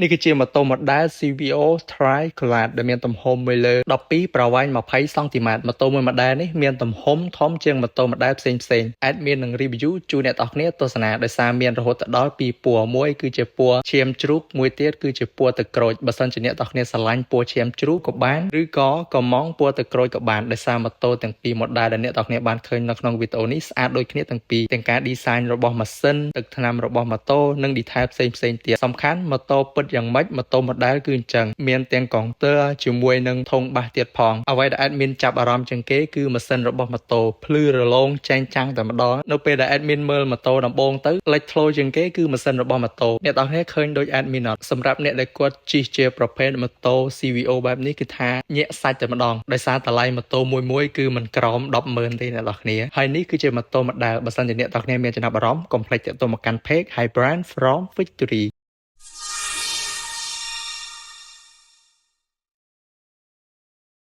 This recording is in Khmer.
នេះគឺជាម៉ូតូ model CVO Tri-Clad ដែលមានទំហំ1លើ12ប្រវែង20សង់ទីម៉ែត្រម៉ូតូមួយ model នេះមានទំហំធំជាងម៉ូតូ model ផ្សេងផ្សេងៗ admin នឹង review ជូនអ្នកទាំងអស់គ្នាទស្សនាដោយសារមានរហូតដល់ពីរពណ៌មួយគឺជាពណ៌ឈាមជ្រូកមួយទៀតគឺជាពណ៌ទឹកក្រូចបើសិនជាអ្នកទាំងអស់គ្នាស្រឡាញ់ពណ៌ឈាមជ្រូកក៏បានឬក៏កំងពណ៌ទឹកក្រូចក៏បានដោយសារម៉ូតូទាំងពីរ model ដែលអ្នកទាំងអស់គ្នាបានឃើញនៅក្នុងវីដេអូនេះស្អាតដូចគ្នាទាំងពីរទាំងការ design របស់ម៉ាស៊ីនទឹកថ្នាំរបស់ម៉ូតូនិង detail ផ្សេងផ្សេងៗទៀតសំខាន់ម៉ូតូពិតយ៉ាងម៉េចម៉ូតូ model គឺអញ្ចឹងមានទាំងកងទ័រជាមួយនឹងធុងបាសទៀតផងអ្វីដែល admin ចាប់អារម្មណ៍ជាងគេគឺម៉ាស៊ីនរបស់ម៉ូតូភ្លឺរលោងចែងចាំងតែម្ដងនៅពេលដែល admin មើលម៉ូតូដំបូងទៅលេចធ្លោជាងគេគឺម៉ាស៊ីនរបស់ម៉ូតូអ្នកទាំងគ្នាឃើញដូច admin អត់សម្រាប់អ្នកដែលគាត់ជិះជាប្រភេទម៉ូតូ CVO បែបនេះគឺថាញាក់សាច់តែម្ដងដោយសារតម្លៃម៉ូតូមួយមួយគឺមិនក្រោម100000ទេអ្នកទាំងគ្នាហើយនេះគឺជាម៉ូតូ model បើសិនជាអ្នកទាំងគ្នាមានចំណាប់អារម្មណ៍កុំភ្លេចទាក់ទងមកកាន់ page High Brand from Victory។